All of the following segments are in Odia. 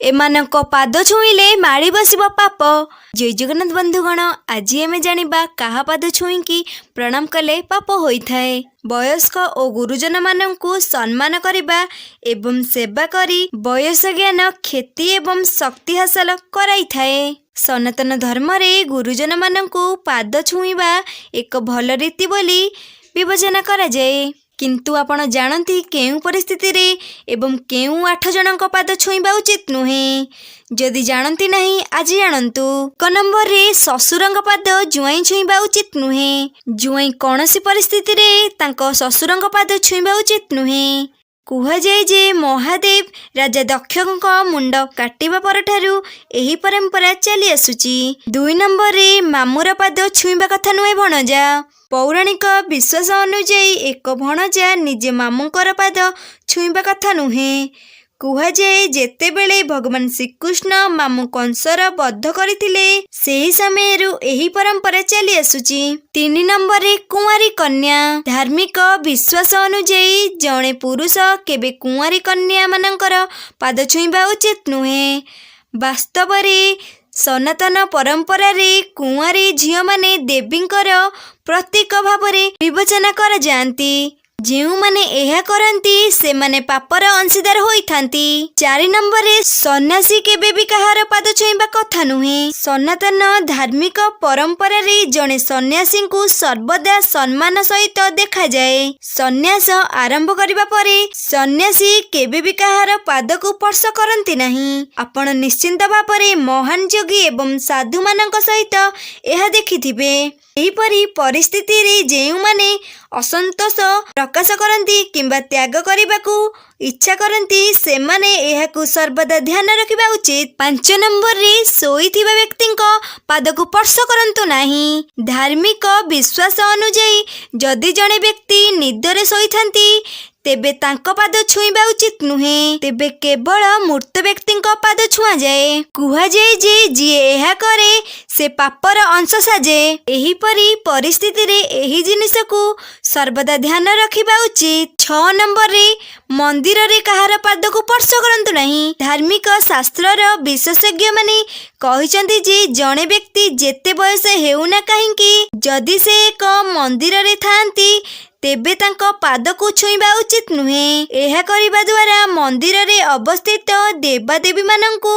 ଏମାନଙ୍କ ପାଦ ଛୁଇଁଲେ ମାଡ଼ି ବସିବ ପାପ। ଜୟ ଜଗନ୍ନାଥ ବନ୍ଧୁଗଣ, ଆଜି ଆମେ ଜାଣିବା କାହା ପାଦ ଛୁଇଁକି ପ୍ରଣାମ କଲେ ପାପ ହୋଇଥାଏ। ବୟସ୍କ ଓ ଗୁରୁଜନମାନଙ୍କୁ ସମ୍ମାନ କରିବା ଏବଂ ସେବା କରି ବୟସ, ଜ୍ଞାନ, କ୍ଷତି ଏବଂ ଶକ୍ତି ହାସଲ କରାଇଥାଏ। ସନାତନ ଧର୍ମରେ ଗୁରୁଜନମାନଙ୍କୁ ପାଦ ଛୁଇଁବା ଏକ ଭଲ ରୀତି ବୋଲି ବିବେଚନା କରାଯାଏ। କିନ୍ତୁ ଆପଣ ଜାଣନ୍ତି କେଉଁ ପରିସ୍ଥିତିରେ ଏବଂ କେଉଁ ଆଠ ଜଣଙ୍କ ପାଦ ଛୁଇଁବା ଉଚିତ ନୁହେଁ? ଯଦି ଜାଣନ୍ତି ନାହିଁ, ଆଜି ଜାଣନ୍ତୁ। ଏକ ନମ୍ବରରେ ଶ୍ୱଶୁରଙ୍କ ପାଦ ଜୁଆଇଁ ଛୁଇଁବା ଉଚିତ ନୁହେଁ। ଜୁଆଇଁ କୌଣସି ପରିସ୍ଥିତିରେ ତାଙ୍କ ଶ୍ୱଶୁରଙ୍କ ପାଦ ଛୁଇଁବା ଉଚିତ ନୁହେଁ। କୁହାଯାଏ ଯେ ମହାଦେବ ରାଜା ଦକ୍ଷଙ୍କ ମୁଣ୍ଡ କାଟିବା ପରଠାରୁ ଏହି ପରମ୍ପରା ଚାଲି ଆସୁଛି। ଦୁଇ ନମ୍ବରରେ ମାମୁର ପାଦ ଛୁଇଁବା କଥା ନୁହେଁ ଭଣଜା। ପୌରାଣିକ ବିଶ୍ୱାସ ଅନୁଯାୟୀ, ଏକ ଭଣଜା ନିଜ ମାମୁଙ୍କର ପାଦ ଛୁଇଁବା କଥା ନୁହେଁ। କୁହାଯାଏ, ଯେତେବେଳେ ଭଗବାନ ଶ୍ରୀକୃଷ୍ଣ ମାମୁଁ କଂସର ବଧ କରିଥିଲେ, ସେହି ସମୟରୁ ଏହି ପରମ୍ପରା ଚାଲି ଆସୁଛି। ତିନି ନମ୍ବରରେ କୁଆଁରୀ କନ୍ୟା। ଧାର୍ମିକ ବିଶ୍ୱାସ ଅନୁଯାୟୀ, ଜଣେ ପୁରୁଷ କେବେ କୁଆଁରୀ କନ୍ୟାମାନଙ୍କର ପାଦ ଛୁଇଁବା ଉଚିତ ନୁହେଁ। ବାସ୍ତବରେ ସନାତନ ପରମ୍ପରାରେ କୁଆଁରୀ ଝିଅମାନେ ଦେବୀଙ୍କର ପ୍ରତୀକ ଭାବରେ ବିବେଚନା କରାଯାଆନ୍ତି। ଯେଉଁମାନେ ଏହା କରନ୍ତି, ସେମାନେ ପାପର ଅଂଶୀଦାର ହୋଇଥାନ୍ତି। ଚାରି ନମ୍ବରରେ ସନ୍ନ୍ୟାସୀ କେବେ ବି କାହାର ପାଦ ଛୁଇଁବା କଥା ନୁହେଁ। ସନାତନ ଧାର୍ମିକ ପରମ୍ପରାରେ ଜଣେ ସନ୍ନ୍ୟାସୀଙ୍କୁ ସର୍ବଦା ସମ୍ମାନ ସହିତ ଦେଖାଯାଏ। ସନ୍ନ୍ୟାସ ଆରମ୍ଭ କରିବା ପରେ ସନ୍ନ୍ୟାସୀ କେବେ ବି କାହାର ପାଦକୁ ସ୍ପର୍ଶ କରନ୍ତି ନାହିଁ। ଆପଣ ନିଶ୍ଚିନ୍ତ ଭାବରେ ମହାନ ଯୋଗୀ ଏବଂ ସାଧୁମାନଙ୍କ ସହିତ ଏହା ଦେଖିଥିବେ। ଏହିପରି ପରିସ୍ଥିତିରେ ଯେଉଁମାନେ ଅସନ୍ତୋଷ ପ୍ରକାଶ କରନ୍ତି କିମ୍ବା ତ୍ୟାଗ କରିବାକୁ ଇଚ୍ଛା କରନ୍ତି, ସେମାନେ ଏହାକୁ ସର୍ବଦା ଧ୍ୟାନ ରଖିବା ଉଚିତ। ପାଞ୍ଚ ନମ୍ବରରେ ଶୋଇଥିବା ବ୍ୟକ୍ତିଙ୍କ ପାଦକୁ ସ୍ପର୍ଶ କରନ୍ତୁ ନାହିଁ। ଧାର୍ମିକ ବିଶ୍ୱାସ ଅନୁଯାୟୀ, ଯଦି ଜଣେ ବ୍ୟକ୍ତି ନିଦରେ ଶୋଇଥାନ୍ତି, ତେବେ ତାଙ୍କ ପାଦ ଛୁଇଁବା ଉଚିତ ନୁହେଁ। ତେବେ କେବଳ ମୃତ ବ୍ୟକ୍ତିଙ୍କ ପାଦ ଛୁଆଁଯାଏ। କୁହାଯାଏ ଯେ ଯିଏ ଏହା କରେ, ସେ ପାପର ଅଂଶ ସାଜେ। ଏହିପରି ପରିସ୍ଥିତିରେ ଏହି ଜିନିଷକୁ ସର୍ବଦା ଧ୍ୟାନ ରଖିବା ଉଚିତ। ଛଅ ନମ୍ବରରେ ମନ୍ଦିରରେ କାହାର ପାଦକୁ ସ୍ପର୍ଶ କରନ୍ତୁ ନାହିଁ। ଧାର୍ମିକ ଶାସ୍ତ୍ରର ବିଶେଷଜ୍ଞମାନେ କହିଛନ୍ତି ଯେ ଜଣେ ବ୍ୟକ୍ତି ଯେତେ ବୟସ ହେଉନା କାହିଁକି, ଯଦି ସେ ଏକ ମନ୍ଦିରରେ ଥାଆନ୍ତି, ତେବେ ତାଙ୍କ ପାଦକୁ ଛୁଇଁବା ଉଚିତ ନୁହେଁ। ଏହା କରିବା ଦ୍ୱାରା ମନ୍ଦିରରେ ଅବସ୍ଥିତ ଦେବାଦେବୀମାନଙ୍କୁ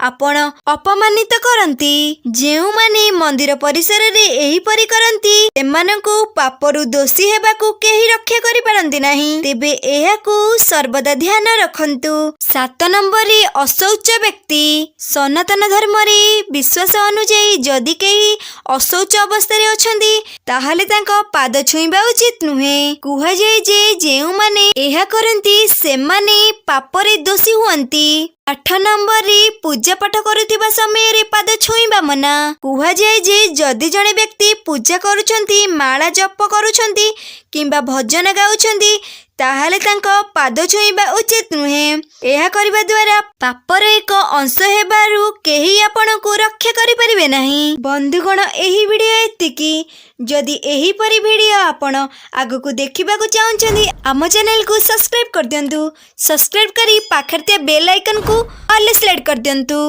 ଆପଣ ଅପମାନିତ କରନ୍ତି। ଯେଉଁମାନେ ମନ୍ଦିର ପରିସରରେ ଏହିପରି କରନ୍ତି, ସେମାନଙ୍କୁ ପାପରୁ ଦୋଷୀ ହେବାକୁ କେହି ରକ୍ଷା କରିପାରନ୍ତି ନାହିଁ। ତେବେ ଏହାକୁ ସର୍ବଦା ଧ୍ୟାନ ରଖନ୍ତୁ। ସାତ ନମ୍ବରରେ ଅଶୌଚ ବ୍ୟକ୍ତି। ସନାତନ ଧର୍ମରେ ବିଶ୍ୱାସ ଅନୁଯାୟୀ, ଯଦି କେହି ଅଶୌଚ ଅବସ୍ଥାରେ ଅଛନ୍ତି, ତାହେଲେ ତାଙ୍କ ପାଦ ଛୁଇଁବା ଉଚିତ ନୁହେଁ। କୁହାଯାଏ ଯେ ଯେଉଁମାନେ ଏହା କରନ୍ତି, ସେମାନେ ପାପରେ ଦୋଷୀ ହୁଅନ୍ତି। ଆଠ ନମ୍ବରରେ ପୂଜା ପାଠ କରୁଥିବା ସମୟରେ ପାଦ ଛୁଇଁବା ମନା। କୁହାଯାଏ ଯେ ଯଦି ଜଣେ ବ୍ୟକ୍ତି ପୂଜା କରୁଛନ୍ତି, ମାଳା ଜପ କରୁଛନ୍ତି କିମ୍ବା ଭଜନ ଗାଉଛନ୍ତି, ତାହେଲେ ତାଙ୍କ ପାଦ ଛୁଇଁବା ଉଚିତ ନୁହେଁ। ଏହା କରିବା ଦ୍ୱାରା ପାପର ଏକ ଅଂଶ ହେବାରୁ କେହି ଆପଣଙ୍କୁ ରକ୍ଷା କରିପାରିବେ ନାହିଁ। ବନ୍ଧୁଗଣ, ଏହି ଭିଡ଼ିଓ ଏତିକି। ଯଦି ଏହିପରି ଭିଡ଼ିଓ ଆପଣ ଆଗକୁ ଦେଖିବାକୁ ଚାହୁଁଛନ୍ତି, ଆମ ଚ୍ୟାନେଲକୁ ସବସ୍କ୍ରାଇବ୍ କରିଦିଅନ୍ତୁ। ସବସ୍କ୍ରାଇବ୍ କରି ପାଖରେ ଥିବା ବେଲ୍ ଆଇକନ୍କୁ ଅଲ୍ ସିଲେକ୍ଟ କରିଦିଅନ୍ତୁ।